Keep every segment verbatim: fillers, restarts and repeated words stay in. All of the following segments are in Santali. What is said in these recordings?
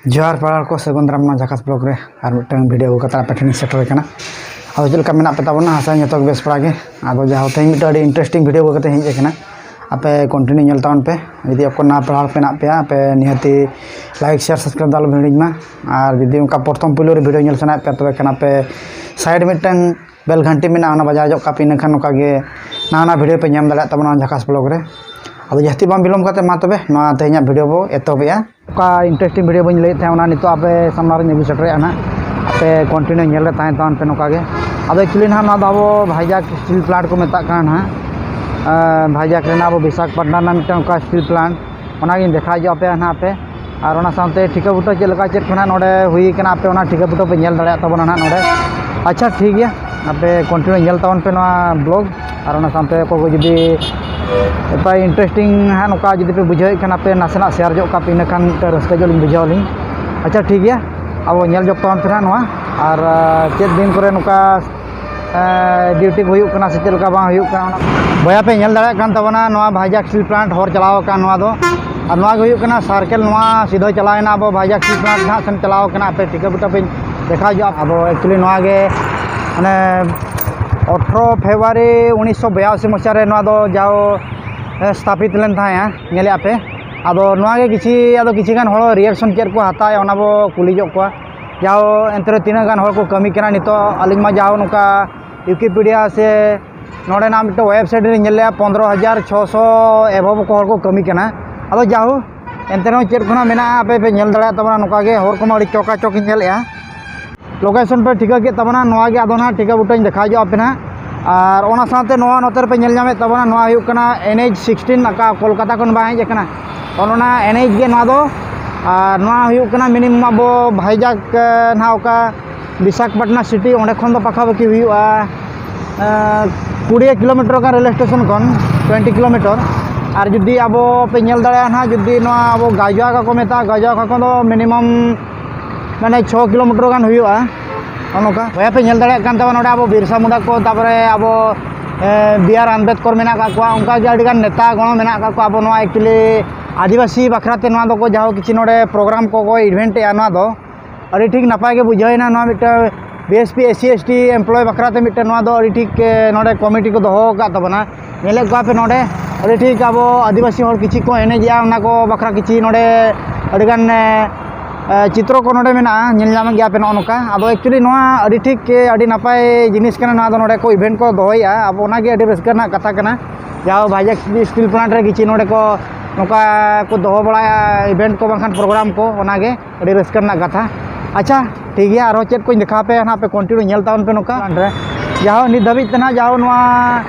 ᱡᱚᱦᱟᱨ ᱯᱟᱲᱟ ᱠᱚ, ᱥᱟᱹᱜᱩᱱ ᱫᱟᱨᱟᱢ ᱱᱚᱣᱟ ᱡᱷᱟᱠᱟᱥ ᱵᱞᱚᱜ ᱨᱮ ᱟᱨ ᱢᱤᱫᱴᱟᱝ ᱵᱷᱤᱰᱤᱭᱳ ᱟᱹᱜᱩ ᱠᱟᱛᱮ ᱟᱯᱮ ᱴᱷᱮᱱ ᱤᱧ ᱥᱮᱴᱮᱨ ᱟᱠᱟᱱᱟ᱾ ᱟᱫᱚ ᱪᱮᱫ ᱞᱮᱠᱟ ᱢᱮᱱᱟᱜ ᱯᱮ ᱛᱟᱵᱚᱱᱟ? ᱟᱥᱟ ᱡᱚᱛᱚ ᱜᱮ ᱵᱮᱥ ᱵᱟᱲᱟ ᱜᱮ᱾ ᱟᱫᱚ ᱡᱟᱦᱟᱸ ᱛᱮᱦᱮᱧ ᱢᱤᱫᱴᱟᱝ ᱟᱹᱰᱤ ᱤᱱᱴᱟᱨᱮᱥᱴᱤᱝ ᱵᱷᱤᱰᱤᱭᱳ ᱟᱹᱜᱩ ᱠᱟᱛᱮ ᱦᱮᱡ ᱟᱠᱟᱱᱟ᱾ ᱟᱯᱮ ᱠᱚᱱᱴᱤᱱᱤᱭᱩ ᱧᱮᱞ ᱛᱟᱵᱚᱱ ᱯᱮ᱾ ᱡᱩᱫᱤ ᱚᱠᱚᱭ ᱱᱟᱣᱟ ᱯᱮᱲᱟ ᱦᱚᱲ ᱯᱮ ᱢᱮᱱᱟᱜ ᱯᱮᱭᱟ, ᱟᱯᱮ ᱱᱤᱦᱟᱹᱛᱤ ᱞᱟᱭᱤᱠ, ᱥᱮᱭᱟᱨ, ᱥᱟᱵᱥᱠᱨᱟᱭᱤᱵ ᱫᱚ ᱟᱞᱚ ᱯᱮ ᱦᱤᱲᱤᱧ ᱢᱟ᱾ ᱟᱨ ᱡᱩᱫᱤ ᱚᱱᱠᱟ ᱯᱨᱚᱛᱷᱚᱢ ᱯᱳᱭᱞᱳ ᱨᱮ ᱵᱷᱤᱰᱤᱭᱳ ᱧᱮᱞ ᱥᱟᱱᱟᱭᱮᱫ ᱯᱮᱭᱟ, ᱛᱚᱵᱮ ᱠᱷᱟᱱ ᱟᱯᱮ ᱥᱟᱭᱤᱰ ᱢᱤᱫᱴᱟᱝ ᱵᱮᱞ ᱜᱷᱟᱱᱴᱤ ᱢᱮᱱᱟᱜᱼᱟ, ᱚᱱᱟ ᱵᱟᱡᱟᱣ ᱧᱚᱜ ᱠᱟᱜ ᱯᱮ, ᱤᱱᱟᱹᱠᱷᱟᱱ ᱱᱚᱝᱠᱟ ᱜᱮ ᱱᱟᱣᱟ ᱱᱟᱣᱟ ᱵᱷᱤᱰᱤᱭᱳ ᱯᱮ ᱧᱟᱢ ᱫᱟᱲᱮᱭᱟᱜ ᱛᱟᱵᱚᱱᱟ ᱡᱷᱟᱠᱟᱥ ᱵᱞᱚᱜ ᱨᱮ᱾ ᱟᱫᱚ ᱡᱟᱹᱥᱛᱤ ᱵᱟᱝ ᱵᱤᱞᱚᱢ ᱠᱟᱛᱮ ᱢᱟ ᱛᱚᱵᱮ ᱱᱚᱣᱟ ᱛᱮᱦᱮᱧᱟᱜ ᱵᱷᱤᱰᱤᱭᱳ ᱵᱚ ᱮᱛᱚᱦᱚᱵᱮᱜᱼᱟ᱾ ᱚᱠᱟ ᱤᱱᱴᱟᱨᱮᱥᱴᱤᱝ ᱵᱷᱤᱰᱤᱭᱳ ᱵᱟᱹᱧ ᱞᱟᱹᱭᱮᱫ ᱛᱟᱦᱮᱸᱫ, ᱚᱱᱟ ᱱᱤᱛᱚᱜ ᱟᱯᱮ ᱥᱟᱢᱱᱟ ᱨᱤᱧ ᱟᱹᱜᱩ ᱥᱮᱴᱮᱨᱮᱜᱼᱟ ᱱᱟᱦᱟᱜ᱾ ᱟᱯᱮ ᱠᱚᱱᱴᱤᱱᱤᱭᱩ ᱧᱮᱞ ᱨᱮ ᱛᱟᱦᱮᱸ ᱛᱟᱵᱚᱱ ᱯᱮ ᱱᱚᱝᱠᱟ ᱜᱮ᱾ ᱟᱫᱚ ᱮᱠᱪᱩᱭᱮᱞᱤ ᱱᱟᱦᱟᱜ ᱱᱚᱣᱟ ᱫᱚ ᱟᱵᱚ ᱵᱷᱟᱭᱡᱟᱠ ᱥᱴᱤᱞ ᱯᱞᱟᱱᱴ ᱠᱚ ᱢᱮᱛᱟᱜ ᱠᱟᱱᱟ ᱱᱟᱦᱟᱜ᱾ ᱟᱸ, ᱵᱷᱟᱭᱡᱟᱠ ᱨᱮᱱᱟᱜ ᱟᱵᱚ ᱵᱤᱥᱟᱠᱷᱟᱯᱟᱴᱱᱟ ᱨᱮᱱᱟᱜ ᱢᱤᱫᱴᱟᱝ ᱚᱱᱠᱟ ᱥᱴᱤᱞ ᱯᱞᱟᱱᱴ, ᱚᱱᱟᱜᱤᱧ ᱫᱮᱠᱷᱟᱣ ᱧᱚᱜ ᱟᱯᱮᱭᱟ ᱱᱟᱦᱟᱜ ᱟᱯᱮ᱾ ᱟᱨ ᱚᱱᱟ ᱥᱟᱶᱛᱮ ᱴᱷᱤᱠᱟᱹ ᱵᱩᱴᱟᱹ ᱪᱮᱫ ᱞᱮᱠᱟ ᱪᱮᱫ ᱠᱚ ᱱᱟᱦᱟᱜ ᱱᱚᱰᱮ ᱦᱩᱭ ᱠᱟᱱᱟ, ᱟᱯᱮ ᱚᱱᱟ ᱴᱷᱤᱠᱟᱹ ᱵᱩᱴᱟᱹ ᱯᱮ ᱧᱮᱞ ᱫᱟᱲᱮᱭᱟᱜ ᱛᱟᱵᱚᱱᱟ ᱱᱟᱦᱟᱜ ᱱᱚᱰᱮ᱾ ᱟᱪᱪᱷᱟ, ᱴᱷᱤᱠ ᱜᱮᱭᱟ, ᱟᱯᱮ ᱠᱚᱱᱴᱤᱱᱤᱭᱩ ᱧᱮᱞ ᱛᱟᱵᱚᱱ ᱯᱮ ᱱᱚᱣᱟ ᱵᱞᱚᱜ᱾ ᱟᱨ ᱚᱱᱟ ᱥᱟᱶᱛᱮ ᱚᱠᱚᱭ ᱠᱚ ᱡᱩᱫᱤ ᱚᱠᱟ ᱤᱱᱴᱟᱨᱮᱥᱴᱤᱝ ᱦᱟᱸᱜ ᱱᱚᱝᱠᱟ ᱡᱩᱫᱤ ᱯᱮ ᱵᱩᱡᱷᱟᱹᱣᱮᱫ ᱠᱷᱟᱱ, ᱟᱯᱮ ᱱᱟᱥᱮᱱᱟᱜ ᱥᱮᱭᱟᱨ ᱧᱚᱜ ᱠᱟᱜ ᱯᱮ, ᱤᱱᱟᱹᱠᱷᱟᱱ ᱢᱤᱫᱴᱟᱝ ᱨᱟᱹᱥᱠᱟᱹ ᱧᱚᱜ ᱞᱤᱧ ᱵᱩᱡᱷᱟᱹᱣ ᱟᱹᱞᱤᱧ᱾ ᱟᱪᱪᱷᱟ, ᱴᱷᱤᱠ ᱜᱮᱭᱟ, ᱟᱵᱚ ᱧᱮᱞ ᱡᱚᱝ ᱛᱟᱵᱚᱱ ᱯᱮ ᱱᱟᱦᱟᱜ ᱱᱚᱣᱟ᱾ ᱟᱨ, ᱟᱸ, ᱪᱮᱫ ᱫᱤᱱ ᱠᱚᱨᱮ ᱱᱚᱝᱠᱟ, ᱟᱸ, ᱰᱤᱭᱩᱴᱤ ᱠᱚ ᱦᱩᱭᱩᱜ ᱠᱟᱱᱟ ᱥᱮ ᱪᱮᱫ ᱞᱮᱠᱟ ᱵᱟᱝ ᱦᱩᱭᱩᱜ ᱠᱟᱱᱟ, ᱚᱱᱟ ᱵᱚᱭᱦᱟ ᱯᱮ ᱧᱮᱞ ᱫᱟᱲᱮᱭᱟᱜ ᱠᱟᱱ ᱛᱟᱵᱚᱱᱟ ᱱᱚᱣᱟ ᱵᱷᱟᱭᱡᱟᱠ ᱥᱴᱤᱞ ᱯᱞᱟᱱᱴ ᱦᱚᱨ ᱪᱟᱞᱟᱣ ᱟᱠᱟᱱ ᱱᱚᱣᱟ ᱫᱚ᱾ ᱟᱨ ᱱᱚᱣᱟ ᱜᱮ ᱦᱩᱭᱩᱜ ᱠᱟᱱᱟ ᱥᱟᱨᱠᱮᱞ, ᱱᱚᱣᱟ ᱥᱤᱫᱷᱟᱹ ᱪᱟᱞᱟᱣ ᱮᱱᱟ ᱟᱵᱚ ᱵᱷᱟᱭᱡᱟᱠ ᱥᱴᱤᱞ ᱯᱞᱟᱱᱴ ᱱᱟᱦᱟᱜ ᱥᱮᱱ ᱪᱟᱞᱟᱣ ᱟᱠᱟᱱᱟ᱾ ᱟᱯᱮ ᱴᱷᱤᱠᱟᱹ ᱵᱩᱴᱟᱹ ᱯᱮ ᱫᱮᱠᱷᱟᱣ ᱧᱚᱜᱼᱟ᱾ ᱟᱫᱚ ᱮᱠᱪᱩᱭᱮᱞᱤ ᱱᱚᱣᱟ ᱜᱮ ᱢᱟᱱᱮ ᱟᱴᱷᱨᱚ ᱯᱷᱮᱵᱽᱨᱩᱣᱟᱨᱤ ᱩᱱᱤᱥᱥᱚ ᱵᱤᱨᱟᱥᱤ ᱢᱚᱥᱤᱦᱟ ᱨᱮ ᱱᱚᱣᱟ ᱫᱚ ᱡᱟᱣ, ᱮ, ᱥᱛᱷᱟᱯᱤᱛ ᱞᱮᱱ ᱛᱟᱦᱮᱸᱜᱼᱟ, ᱧᱮᱞᱮᱫᱼᱟ ᱯᱮ᱾ ᱟᱫᱚ ᱱᱚᱣᱟ ᱜᱮ ᱠᱤᱪᱷᱤ, ᱟᱫᱚ ᱠᱤᱪᱷᱤ ᱜᱟᱱ ᱦᱚᱲ ᱨᱤᱭᱮᱠᱥᱚᱱ ᱪᱮᱫ ᱠᱚ ᱦᱟᱛᱟᱣᱮᱫᱼᱟ, ᱚᱱᱟ ᱵᱚ ᱠᱩᱞᱤ ᱧᱚᱜ ᱠᱚᱣᱟ᱾ ᱡᱟᱣ ᱮᱱᱛᱮ ᱨᱮᱦᱚᱸ ᱛᱤᱱᱟᱹᱜ ᱜᱟᱱ ᱦᱚᱲ ᱠᱚ ᱠᱟᱹᱢᱤ ᱠᱟᱱᱟ ᱱᱤᱛᱚᱜ, ᱟᱹᱞᱤᱧ ᱢᱟ ᱡᱟᱣ ᱱᱚᱝᱠᱟ ᱣᱤᱠᱤᱯᱤᱰᱤᱭᱟ ᱥᱮ ᱱᱚᱰᱮᱱᱟᱜ ᱢᱤᱫᱴᱮᱱ ᱣᱮᱵᱽᱥᱟᱭᱤᱴ ᱨᱮ ᱧᱮᱞ ᱞᱮᱜᱼᱟ, ᱯᱚᱱᱫᱽᱨᱚ ᱦᱟᱡᱟᱨ ᱪᱷᱚᱥᱚ ᱮᱵᱷᱚᱵ ᱠᱚ ᱦᱚᱲ ᱠᱚ ᱠᱟᱹᱢᱤ ᱠᱟᱱᱟ᱾ ᱟᱫᱚ ᱡᱟᱦᱳ, ᱮᱱᱛᱮ ᱨᱮᱦᱚᱸ ᱪᱮᱫ ᱠᱷᱚᱱᱟᱜ ᱢᱮᱱᱟᱜᱼᱟ, ᱟᱯᱮ ᱯᱮ ᱧᱮᱞ ᱫᱟᱲᱮᱭᱟᱜ ᱛᱟᱵᱚᱱᱟ, ᱱᱚᱝᱠᱟ ᱜᱮ ᱦᱚᱨ ᱠᱚᱢᱟ ᱟᱹᱰᱤ ᱪᱚᱠᱟᱪᱚᱠ ᱤᱧ ᱧᱮᱞᱮᱜᱼᱟ᱾ ᱞᱳᱠᱮᱥᱚᱱ ᱯᱮ ᱴᱷᱤᱠᱟᱹ ᱠᱮᱫ ᱛᱟᱵᱚᱱᱟ, ᱱᱚᱣᱟ ᱜᱮ ᱟᱫᱚ ᱱᱟᱦᱟᱜ ᱴᱷᱤᱠᱟᱹ ᱵᱩᱴᱟᱹᱧ ᱫᱮᱠᱷᱟᱣ ᱧᱚᱜ ᱟᱯᱮ ᱱᱟᱦᱟᱜ᱾ ᱟᱨ ᱚᱱᱟ ᱥᱟᱶᱛᱮ ᱱᱚᱣᱟ ᱱᱚᱛᱮ ᱨᱮᱯᱮ ᱧᱮᱞ ᱧᱟᱢᱮᱫ ᱛᱟᱵᱚᱱᱟ, ᱱᱚᱣᱟ ᱦᱩᱭᱩᱜ ᱠᱟᱱᱟ ᱮᱱ ᱮᱭᱤᱪ ᱥᱤᱠᱥᱴᱤᱱ, ᱚᱠᱟ ᱠᱳᱞᱠᱟᱛᱟ ᱠᱷᱚᱱ ᱵᱟᱝ ᱦᱮᱡ ᱟᱠᱟᱱᱟ, ᱚᱱ ᱚᱱᱟ ᱮᱱ ᱮᱭᱤᱪ ᱜᱮ ᱱᱚᱣᱟ ᱫᱚ᱾ ᱟᱨ ᱱᱚᱣᱟ ᱦᱩᱭᱩᱜ ᱠᱟᱱᱟ ᱢᱤᱱᱤᱢᱟᱢ ᱟᱵᱚ ᱵᱷᱟᱭᱡᱟᱠ, ᱮ, ᱱᱟᱦᱟᱜ ᱚᱠᱟ ᱵᱤᱥᱟᱠᱷᱟᱯᱟᱴᱱᱟ ᱥᱤᱴᱤ, ᱚᱸᱰᱮ ᱠᱷᱚᱱ ᱫᱚ ᱯᱟᱠᱷᱟᱯᱟᱠᱷᱤ ᱦᱩᱭᱩᱜᱼᱟ, ᱮ, ᱠᱩᱲᱤ ᱠᱤᱞᱳᱢᱤᱴᱟᱨ ᱜᱟᱱ ᱨᱮᱞ ᱥᱴᱮᱥᱚᱱ ᱠᱷᱚᱱ, ᱴᱩᱭᱮᱱᱴᱤ ᱠᱤᱞᱳᱢᱤᱴᱟᱨ᱾ ᱟᱨ ᱡᱩᱫᱤ ᱟᱵᱚ ᱯᱮ ᱧᱮᱞ ᱫᱟᱲᱮᱭᱟᱜᱼᱟ ᱱᱟᱦᱟᱜ, ᱡᱩᱫᱤ ᱱᱚᱣᱟ ᱟᱵᱚ ᱜᱟᱡᱚᱞ ᱚᱠᱟ ᱠᱚ ᱢᱮᱛᱟᱜᱼᱟ, ᱜᱟᱡᱚᱞ ᱚᱠᱟ ᱠᱷᱚᱱ ᱫᱚ ᱢᱤᱱᱤᱢᱟᱢ ᱢᱟᱱᱮ ᱪᱷᱚ ᱠᱤᱞᱳᱢᱤᱴᱟᱨ ᱜᱟᱱ ᱦᱩᱭᱩᱜᱼᱟ᱾ ᱱᱚᱜᱼᱚ ᱱᱚᱝᱠᱟ ᱵᱚᱭᱦᱟ ᱯᱮ ᱧᱮᱞ ᱫᱟᱲᱮᱭᱟᱜ ᱠᱟᱱ ᱛᱟᱵᱚᱱᱟ, ᱱᱚᱰᱮ ᱟᱵᱚ ᱵᱤᱨᱥᱟ ᱢᱩᱱᱰᱟ ᱠᱚ, ᱛᱟᱨᱯᱚᱨᱮ ᱟᱵᱚ, ᱮ, ᱵᱤ ᱟᱨ ᱟᱢᱵᱮᱫᱠᱚᱨ ᱢᱮᱱᱟᱜ ᱟᱠᱟᱫ ᱠᱚᱣᱟ, ᱚᱱᱠᱟᱜᱮ ᱟᱹᱰᱤᱜᱟᱱ ᱱᱮᱛᱟ ᱜᱚᱬᱚ ᱢᱮᱱᱟᱜ ᱟᱠᱟᱫ ᱠᱚᱣᱟ᱾ ᱟᱵᱚ ᱱᱚᱣᱟ ᱮᱠᱪᱩᱭᱮᱞᱤ ᱟᱹᱫᱤᱵᱟᱹᱥᱤ ᱵᱟᱠᱷᱨᱟ ᱛᱮ ᱱᱚᱣᱟ ᱫᱚᱠᱚ ᱡᱟᱦᱳ ᱠᱤᱪᱷᱩ ᱱᱚᱰᱮ ᱯᱨᱳᱜᱨᱟᱢ ᱠᱚᱠᱚ ᱤᱵᱷᱮᱱᱴ ᱮᱜᱼᱟ, ᱱᱚᱣᱟ ᱫᱚ ᱟᱹᱰᱤ ᱴᱷᱤᱠ ᱱᱟᱯᱟᱭ ᱜᱮ ᱵᱩᱡᱷᱟᱹᱣ ᱮᱱᱟ᱾ ᱱᱚᱣᱟ ᱢᱤᱫᱴᱟᱝ B S P S C S T employee ᱵᱟᱠᱷᱨᱟ ᱛᱮ ᱢᱤᱫᱴᱟᱝ ᱱᱚᱣᱟ ᱫᱚ ᱟᱹᱰᱤ ᱴᱷᱤᱠ, ᱮ, ᱱᱚᱰᱮ ᱠᱚᱢᱤᱴᱤ ᱠᱚ ᱫᱚᱦᱚ ᱟᱠᱟᱫ ᱛᱟᱵᱚᱱᱟ᱾ ᱧᱮᱞᱮᱫ ᱠᱚᱣᱟ ᱯᱮ ᱱᱚᱰᱮ ᱟᱹᱰᱤ ᱴᱷᱤᱠ ᱟᱵᱚ ᱟᱹᱫᱤᱵᱟᱹᱥᱤ ᱦᱚᱲ ᱠᱤᱪᱷᱩ ᱠᱚ ᱮᱱᱮᱡᱮᱜᱼᱟ, ᱚᱱᱟ ᱠᱚ ᱵᱟᱠᱷᱨᱟ ᱠᱤᱪᱷᱩ ᱱᱚᱰᱮ ᱟᱹᱰᱤᱜᱟᱱ, ᱮ, ᱮ, ᱪᱤᱛᱨᱚ ᱠᱚ ᱱᱚᱰᱮ ᱢᱮᱱᱟᱜᱼᱟ, ᱧᱮᱞ ᱧᱟᱢᱮᱫ ᱜᱮᱭᱟ ᱯᱮ ᱱᱚᱜᱼᱚ ᱱᱚᱝᱠᱟ᱾ ᱟᱫᱚ actually ᱱᱚᱣᱟ ᱟᱹᱰᱤ ᱴᱷᱤᱠ, ᱮ, ᱟᱹᱰᱤ ᱱᱟᱯᱟᱭ ᱡᱤᱱᱤᱥ ᱠᱟᱱᱟ, ᱱᱚᱣᱟ ᱫᱚ ᱱᱚᱰᱮ ᱠᱚ ᱤᱵᱷᱮᱱᱴ ᱠᱚ ᱫᱚᱦᱚᱭᱮᱜᱼᱟ, ᱟᱵᱚ ᱚᱱᱟᱜᱮ ᱟᱹᱰᱤ ᱨᱟᱹᱥᱠᱟᱹ ᱨᱮᱱᱟᱜ ᱠᱟᱛᱷᱟ ᱠᱟᱱᱟ᱾ ᱡᱟᱦᱳ ᱵᱷᱟᱭᱡᱟᱠ ᱥᱴᱤᱞ ᱯᱞᱟᱱᱴ ᱨᱮ ᱠᱤᱪᱷᱩ ᱱᱚᱰᱮ ᱠᱚ ᱱᱚᱝᱠᱟ ᱠᱚ ᱫᱚᱦᱚ ᱵᱟᱲᱟᱭᱟ ᱤᱵᱷᱮᱱᱴ ᱠᱚ ᱵᱟᱝᱠᱷᱟᱱ ᱯᱨᱳᱜᱨᱟᱢ ᱠᱚ, ᱚᱱᱟᱜᱮ ᱟᱹᱰᱤ ᱨᱟᱹᱥᱠᱟᱹ ᱨᱮᱱᱟᱜ ᱠᱟᱛᱷᱟ᱾ ᱟᱪᱪᱷᱟ, ᱴᱷᱤᱠ ᱜᱮᱭᱟ, ᱟᱨᱦᱚᱸ ᱪᱮᱫ ᱠᱚᱧ ᱫᱮᱠᱷᱟᱣ ᱯᱮᱭᱟ ᱱᱟᱦᱟᱜ, ᱯᱮ ᱠᱚᱱᱴᱤᱱᱤᱭᱩ ᱧᱮᱞ ᱛᱟᱵᱚᱱ ᱯᱮ ᱱᱚᱝᱠᱟ᱾ ᱯᱞᱟᱱᱴ ᱨᱮ ᱡᱟᱦᱳ ᱱᱤᱛ ᱫᱷᱟᱹᱵᱤᱡ ᱛᱮ ᱱᱟᱦᱟᱜ ᱡᱟᱦᱳ ᱱᱚᱣᱟ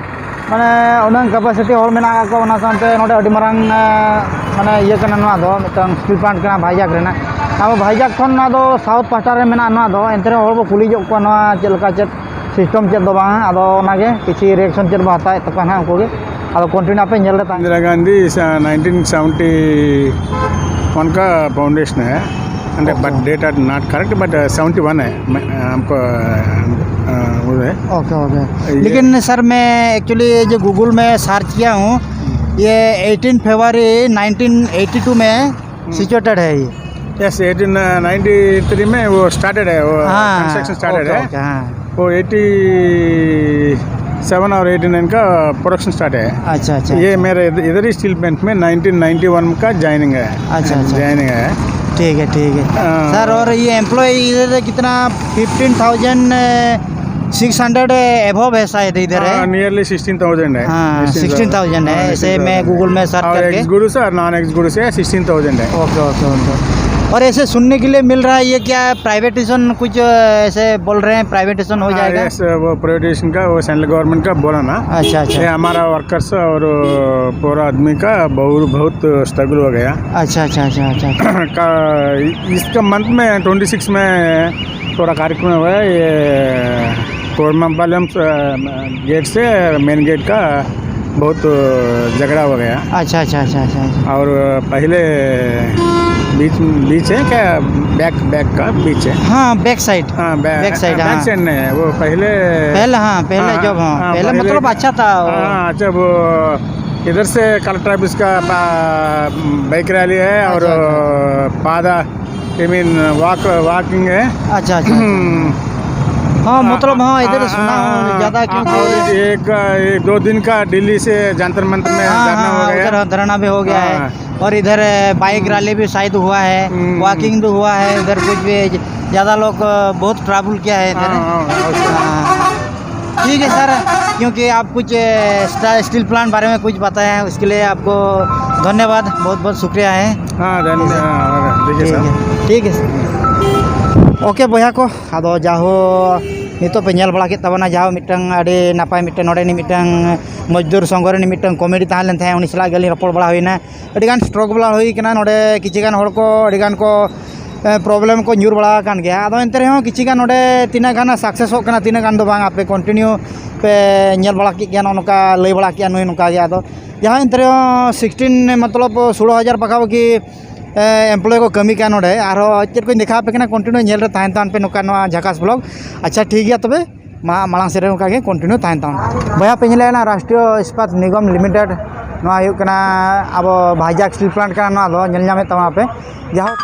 ᱢᱟᱱᱮ ᱩᱱᱟᱹᱝ ᱠᱮᱯᱟᱥᱤᱴᱤ ᱦᱚᱲ ᱢᱮᱱᱟᱜ ᱟᱠᱟᱫ ᱠᱚᱣᱟ, ᱚᱱᱟ ᱥᱟᱶᱛᱮ ᱱᱚᱰᱮ ᱟᱹᱰᱤ ᱢᱟᱨᱟᱝ, ᱮ, ᱢᱟᱱᱮ ᱤᱭᱟᱹ ᱠᱟᱱᱟ ᱱᱚᱣᱟ ᱫᱚ, ᱢᱤᱫᱴᱟᱝ ᱥᱴᱤᱞ ᱯᱞᱟᱱᱴ ᱠᱟᱱᱟ ᱵᱷᱟᱭᱡᱟᱠ ᱨᱮᱱᱟᱜ᱾ ᱟᱵᱚ ᱵᱷᱟᱭᱡᱟᱠ ᱠᱷᱚᱱ ᱱᱚᱣᱟ ᱫᱚ ᱥᱟᱣᱩᱛᱷ ᱯᱟᱦᱴᱟ ᱨᱮ ᱢᱮᱱᱟᱜᱼᱟ ᱱᱚᱣᱟ ᱫᱚ, ᱮᱱᱛᱮ ᱨᱮᱦᱚᱸ ᱦᱚᱲ ᱵᱚ ᱠᱩᱞᱤ ᱧᱚᱜ ᱠᱚᱣᱟ ᱱᱚᱣᱟ ᱪᱮᱫ ᱞᱮᱠᱟ ᱪᱮᱫ ᱥᱤᱥᱴᱮᱢ ᱪᱮᱫ ᱫᱚ ᱵᱟᱝ, ᱟᱫᱚ ᱚᱱᱟᱜᱮ ᱠᱤᱪᱷᱤ ᱨᱤᱭᱮᱠᱥᱚᱱ ᱪᱮᱫ ᱵᱚ ᱦᱟᱛᱟᱣᱮᱫ ᱛᱟᱠᱚᱣᱟ ᱱᱟᱦᱟᱜ ᱩᱱᱠᱩ ᱜᱮ᱾ ᱟᱫᱚ ᱠᱚᱱᱴᱤᱱᱤᱭᱩ ᱟᱯᱮ ᱧᱮᱞ ᱨᱮ ᱛᱟᱦᱮᱸ Indira Gandhi is, uh, nineteen seventy one का फाउंडेशन है, and but date are not correct, but seventy one है। मैं, हमको, अ, वो है। Okay, okay. लेकिन सर, मैं एक्चुअली ये जो गूगल में सर्च किया हूँ, ये एटीन फरवरी नाइनटीन एटी टू में सिचुएटेड है ये। यस, एटीन नाइन्टी थ्री में वो स्टार्टेड है, वो हाँ, कंस्ट्रक्शन स्टार्टेड ओके, है। ओके, हाँ। वो एटी सेवन और एटी नाइन का प्रोडक्शन स्टार्ट है। अच्छा, अच्छा, ये अच्छा। मेरे इधर, इधर ही स्टील प्लांट में नाइनटीन नाइंटी वन का ज्वाइनिंग है। अच्छा, अच्छा। ज्वाइनिंग है। ठीक है, ठीक है। हाँ। सर, और ये एम्प्लॉय इधर कितना, fifteen thousand six hundred above है शायद इधर है। हाँ, नियरली सिक्सटीन थाउजेंड है। हाँ, सिक्सटीन थाउजेंड है। हाँ, ऐसे सिक्सटीन थाउजेंड मैं है। गूगल में सर्च और करके। एग्जीक्यूटिव से और नॉन एग्जीक्यूटिव से सिक्सटीन थाउजेंड है। Okay, okay, okay. और ऐसे सुनने के लिए मिल रहा है, ये क्या प्राइवेटाइजेशन कुछ, अ, ऐसे बोल रहे हैं, प्राइवेटाइजेशन हो हाँ, जाएगा? यस, वो प्राइवेटाइजेशन का, वो सेंट्रल गवर्नमेंट का बोला ना। अच्छा, अच्छा। ये हमारा वर्कर्स और पूरा आदमी का बहुत, बहुत स्ट्रगल हो गया। अच्छा, अच्छा, अच्छा, अच्छा, अच्छा। का, इसका मंथ में ट्वेंटी सिक्स में थोड़ा कार्यक्रम हुआ है, ये कोरमापालम, अ, गेट से मेन गेट का बहुत झगड़ा हो गया। अच्छा, अच्छा, अच्छा, अच्छा, अच्छा। और पहले बीच, बीच है क्या? बैक, बैक का बीच है? हाँ, बैक साइड। हाँ, बैक, बैक साइड, बैक हाँ। साइड नहीं है, वो पहले पहले, हाँ, पहले हाँ, जब, हाँ, हाँ, पहले पहले मतलब का अच्छा था वो। हाँ, अच्छा, वो इधर से कलेक्टर ऑफिस का बाइक रैली है और अच्छा, पादा आई मीन वॉक वॉकिंग है। अच्छा अच्छा। हाँ, मतलब हाँ, इधर सुना हूँ ज़्यादा, क्योंकि एक, एक दो दिन का दिल्ली से जंतर मंतर में हाँ धरना हो हाँ, गया। उधर धरना भी हो गया है। हाँ। और इधर बाइक रैली भी शायद हुआ है, हम्म। वॉकिंग भी हुआ है, इधर कुछ भी ज़्यादा लोग बहुत ट्रैवल किया है इधर। हाँ, हाँ, हाँ, उसको- हाँ। ठीक है सर, क्योंकि आप कुछ अ, स्टा- स्टील प्लांट बारे में कुछ बताया है, उसके लिए आपको धन्यवाद, बहुत बहुत शुक्रिया है। हाँ, धन्य- हाँ, देखिए ठीक सर। है, ठीक है सर। ओके ᱵᱚᱭᱦᱟ ᱠᱚ, ᱟᱫᱚ ᱡᱟᱦᱳ ᱱᱤᱛᱚᱜ ᱯᱮ ᱧᱮᱞ ᱵᱟᱲᱟ ᱠᱮᱫ ᱛᱟᱵᱚᱱᱟ, ᱡᱟᱦᱳ ᱢᱤᱫᱴᱟᱝ ᱟᱹᱰᱤ ᱱᱟᱯᱟᱭ ᱢᱤᱫᱴᱟᱝ ᱱᱚᱰᱮ ᱢᱤᱫᱴᱟᱝ ᱢᱚᱡᱽᱫᱩᱨ ᱥᱚᱝᱜᱷᱚ ᱨᱮᱱ ᱢᱤᱫᱴᱟᱝ ᱠᱚᱢᱤᱴᱤ ᱛᱟᱦᱮᱸ ᱞᱮᱱ ᱛᱟᱦᱮᱸᱫ, ᱩᱱᱤ ᱥᱟᱞᱟᱜ ᱜᱮ ᱟᱹᱞᱤᱧ ᱨᱚᱯᱚᱲ ᱵᱟᱲᱟ ᱦᱩᱭᱱᱟ᱾ ᱟᱹᱰᱤᱜᱟᱱ ᱥᱴᱨᱚᱜ ᱵᱟᱲᱟ ᱦᱩᱭ ᱠᱟᱱᱟ ᱱᱚᱰᱮ, ᱠᱤᱪᱷᱩ ᱜᱟᱱ ᱦᱚᱲ ᱠᱚ ᱟᱹᱰᱤᱜᱟᱱ ᱠᱚ ᱯᱨᱚᱵᱞᱮᱢ ᱠᱚ ᱧᱩᱨ ᱵᱟᱲᱟ ᱟᱠᱟᱱ ᱜᱮᱭᱟ᱾ ᱟᱫᱚ ᱮᱱᱛᱮ ᱨᱮᱦᱚᱸ ᱠᱤᱪᱷᱩ ᱜᱟᱱ ᱱᱚᱰᱮ ᱛᱤᱱᱟᱹᱜ ᱜᱟᱱ ᱥᱟᱠᱥᱮᱥᱚᱜ ᱠᱟᱱᱟ, ᱛᱤᱱᱟᱹᱜ ᱜᱟᱱ ᱫᱚ ᱵᱟᱝ, ᱟᱯᱮ ᱠᱚᱱᱴᱤᱱᱤᱭᱩ ᱯᱮ ᱧᱮᱞ ᱵᱟᱲᱟ ᱠᱮᱫ ᱜᱮᱭᱟ, ᱱᱚᱜᱼᱚ ᱱᱚᱝᱠᱟ ᱞᱟᱹᱭ ᱵᱟᱲᱟ ᱠᱮᱫᱼᱟ ᱱᱩᱭ ᱱᱚᱝᱠᱟ ᱜᱮ᱾ ᱟᱫᱚ ᱡᱟᱦᱟᱸ ᱮᱱᱛᱮ ᱨᱮᱦᱚᱸ ᱥᱤᱠᱥᱴᱤᱱ ᱢᱚᱛᱞᱚᱵ ᱥᱳᱞᱳ ᱦᱟᱡᱟᱨ ᱯᱟᱠᱟᱯᱟᱠᱤ ᱮᱢᱯᱞᱚᱭ ᱠᱚ ᱠᱟᱹᱢᱤ ᱠᱟᱱᱟ ᱱᱚᱰᱮ᱾ ᱟᱨᱦᱚᱸ ᱪᱮᱫ ᱠᱚᱧ ᱫᱮᱠᱷᱟᱣ ᱟᱯᱮ ᱠᱟᱱᱟ, ᱠᱚᱱᱴᱤᱱᱤᱭᱩ ᱧᱮᱞ ᱨᱮ ᱛᱟᱦᱮᱱ ᱛᱟᱵᱚᱱ ᱯᱮ ᱱᱚᱝᱠᱟ ᱱᱚᱣᱟ ᱡᱷᱟᱠᱟᱥ ᱵᱞᱚᱜ᱾ ᱟᱪᱪᱷᱟ, ᱴᱷᱤᱠ ᱜᱮᱭᱟ ᱛᱚᱵᱮ, ᱢᱟ ᱢᱟᱲᱟᱝ ᱥᱮᱫ ᱨᱮ ᱚᱱᱠᱟ ᱜᱮ ᱠᱚᱱᱴᱤᱱᱤᱭᱩ ᱛᱟᱦᱮᱱ ᱛᱟᱵᱚᱱ᱾ ᱵᱚᱭᱦᱟ ᱯᱮ ᱧᱮᱞᱮᱫ ᱠᱟᱱᱟ ᱨᱟᱥᱴᱨᱤᱭᱚ ᱤᱥᱯᱟᱛ ᱱᱤᱜᱚᱢ ᱞᱤᱢᱤᱴᱮᱰ, ᱱᱚᱣᱟ ᱦᱩᱭᱩᱜ ᱠᱟᱱᱟ ᱟᱵᱚ ᱵᱷᱟᱭᱡᱟᱠ ᱥᱴᱤᱞ ᱯᱞᱟᱱᱴ ᱠᱟᱱᱟ ᱱᱚᱣᱟ ᱫᱚ, ᱧᱮᱞ ᱧᱟᱢᱮᱫ ᱛᱟᱵᱚᱱᱟ ᱯᱮ᱾ ᱡᱟᱦᱳᱠ,